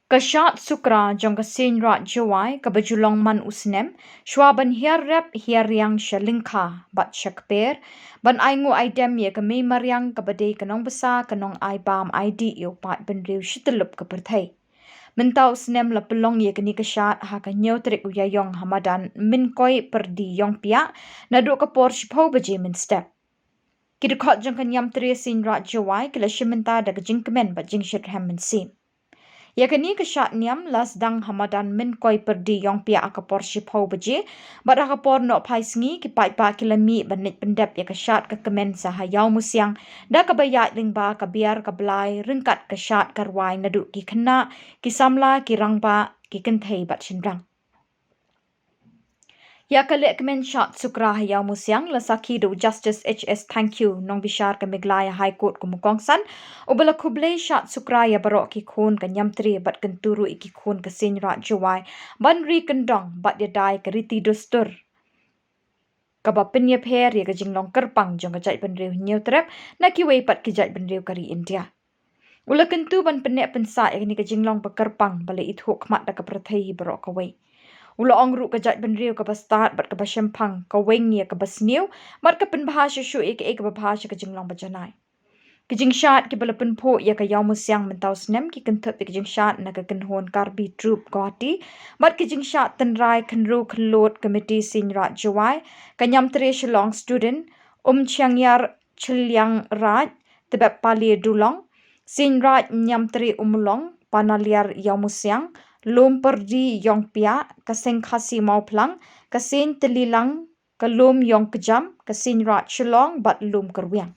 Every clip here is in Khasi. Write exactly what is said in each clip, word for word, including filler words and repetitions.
Ka shad sukra jong ka Seiñ Raij Jowai kaba ju long man u snem, shuwa ban hiar rep hiar riang sha lyngkha bad sha kper, ban ai nguh ai dem ïa ka mei mariang kaba dei ka nongbsa ka nongai bam ai dih ïa u paid bynriew shi tyllup ka pyrthei. Mynta u snem la pynlong ïa kane ka shad ha ka hynñiew tarik u Ïaïong ha madan Mynkoi Pyrdi Ïongpiah, naduh ka por shiphew baje mynstep. Ki dkhot jong ka Niamtre Seiñ Raij Jowai ki la shim bynta da ka jingkmen bad jingshitrhem mynsiem. Ïa kane ka shad niam la sdang ha madan Mynkoi Pyrdi Ïongpiah ha ka por shiphew baje, bad ha ka por nohphai sngi ki paidbah ki la mih ban leit pyndep ïa ka shad ka kmen sa ha Ïawmusiang, da kaba ïaid lyngba ka biar ka blai ryngkat ka shad ka rwai naduh ki khynnah, ki samla, ki rangbah, ki kynthei bad shynrang. Ïa ka lehkmen shad sukra ha Ïawmusiang la sakhi da u Justice H S Thangkhiew, nongbishar ka Meghalaya High Court kum u kongsan, uba la khublei shad sukra ïa baroh ki khun ka Niamtre bad kyntu ruh ïa ki khun ka Seiñ Raij Jowai ban ri kyndong bad ïada ïa ka riti dustur kaba pynïapher ïa ka jinglong kyrpang jong ka jaitbynriew Hynñiewtrep na kiwei pat ki jaitbynriew ka ri India. U la kyntu ban pynneh pynsah ïa kane ka jinglong ba kyrpang ba la ithuh khmat da ka pyrthei hi baroh kawei. U la ong ruh ka jaitbynriew kaba stad bad kaba shemphang ka weng ïa kaba sniew, bad ka pynbha shuh shuh ïa kaei kaba bha sha ka jinglong ba janai. Ki jingshad kiba la pynphuh ïa ka Ïawmusiang mynta u snem ki kynthup ïa ki jingshad na ka kynhun Karbi Troupe Guwahati, bad ki jingshad tynrai khynru khyllood Committee Seiñ Raij Jowai, ka Niamtre Shillong Student, Umchiangïar Chilliang Raij, Tbet Pale Dulong, Seiñ Raij Niamtre Ummulong, Panaliar Ïawmusiang, Lum Pyrdi Ïongpiah, ka Seng Khasi Mawphlang, ka Seiñ Tyllilang, ka Lum Ïongkjam, ka Seiñ Raij Shillong bad Lum Kyrwiang.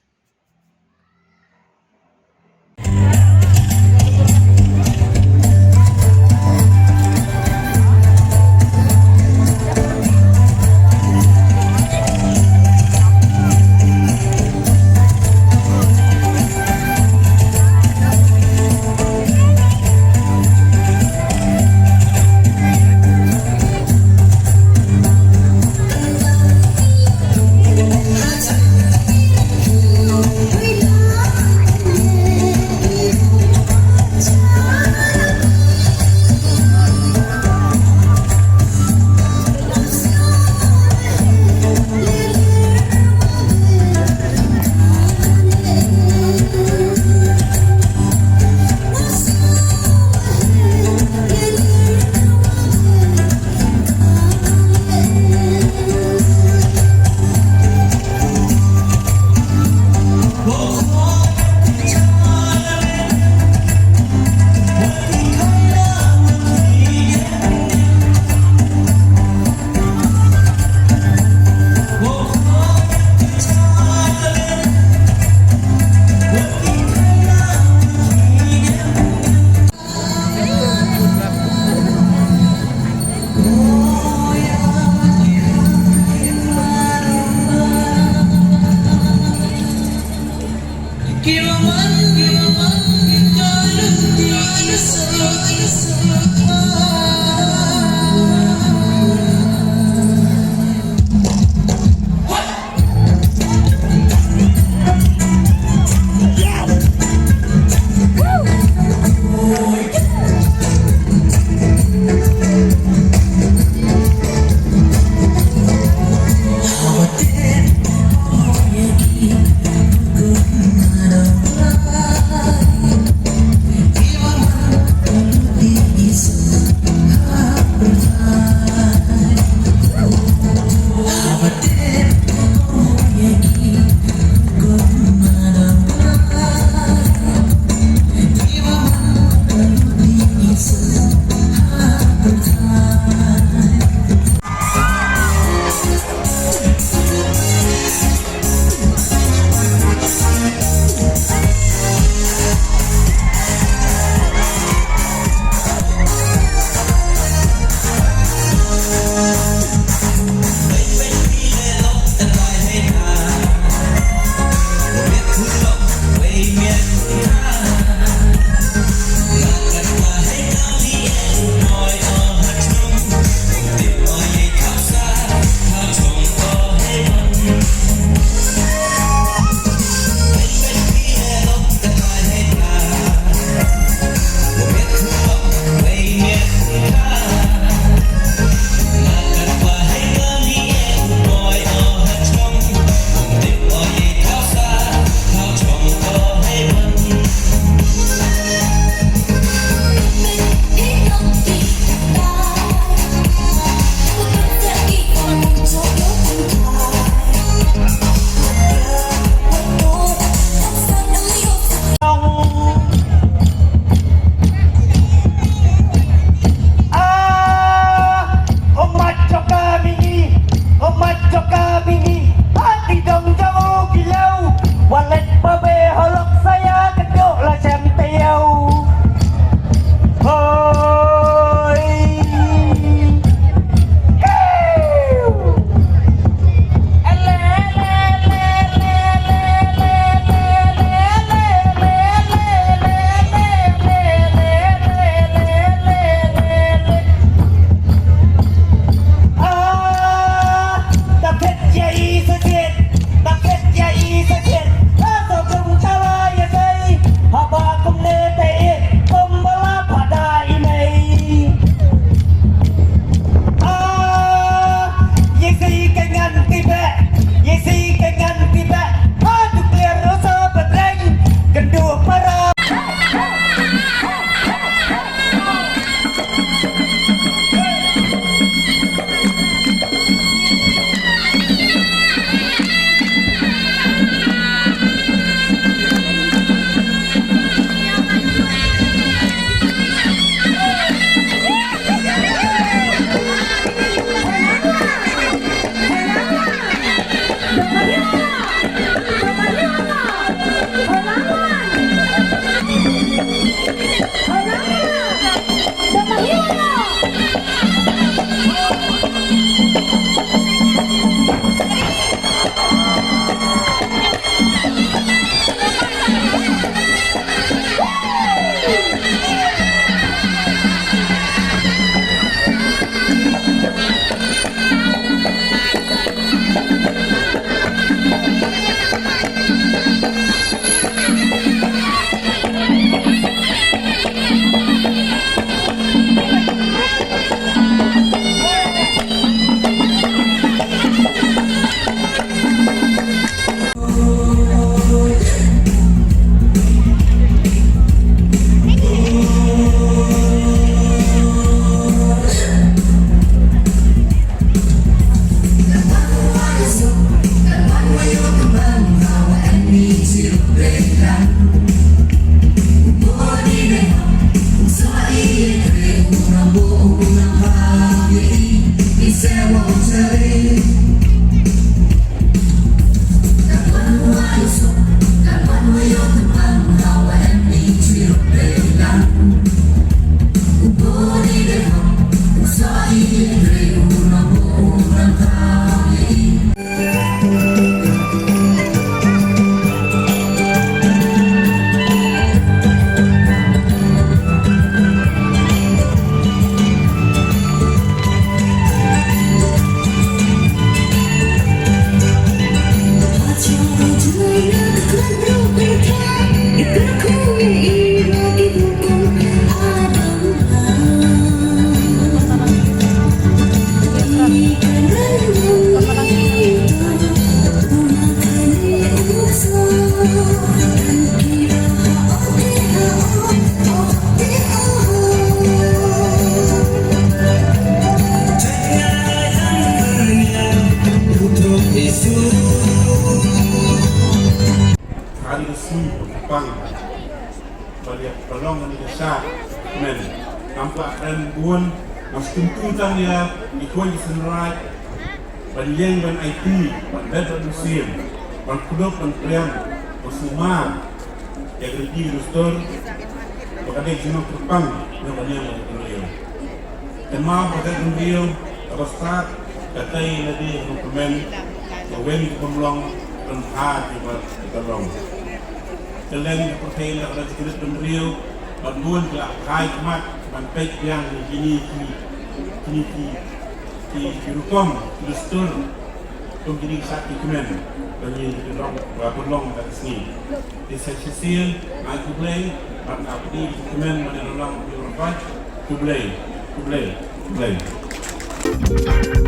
Ba long kane ka shad kmen. Ngam kwah kren bun, nga sngewthuh tang ïa ki khun ki synrang ban ïeng ban aiti, ban bet ban mynsiem, ban kdup ban priang, ban sumar ïa ka riti ka dustur, ba ka dei ka jinglong kyrpang jong ka liang ka bynriew. Te ma ba ka bynriew kaba stad ka dei lade ka kmen, ka wen ka pynlong, pynbha kiba ka long. Kylleng ka pyrthei la ka la jingkylli bynriew, ban bun ka la phai khmat ban peit biang ïa kine ki, kine ki, ki, ki rukom, ki dustur, kum kine ki sat ki kmen, ban ïa ki long, ba pynlong ka sngi. Te sa shisien, ai khublei, ban ap ni ki kmen, ban ïa long ki rukom, khublei, khublei, khublei.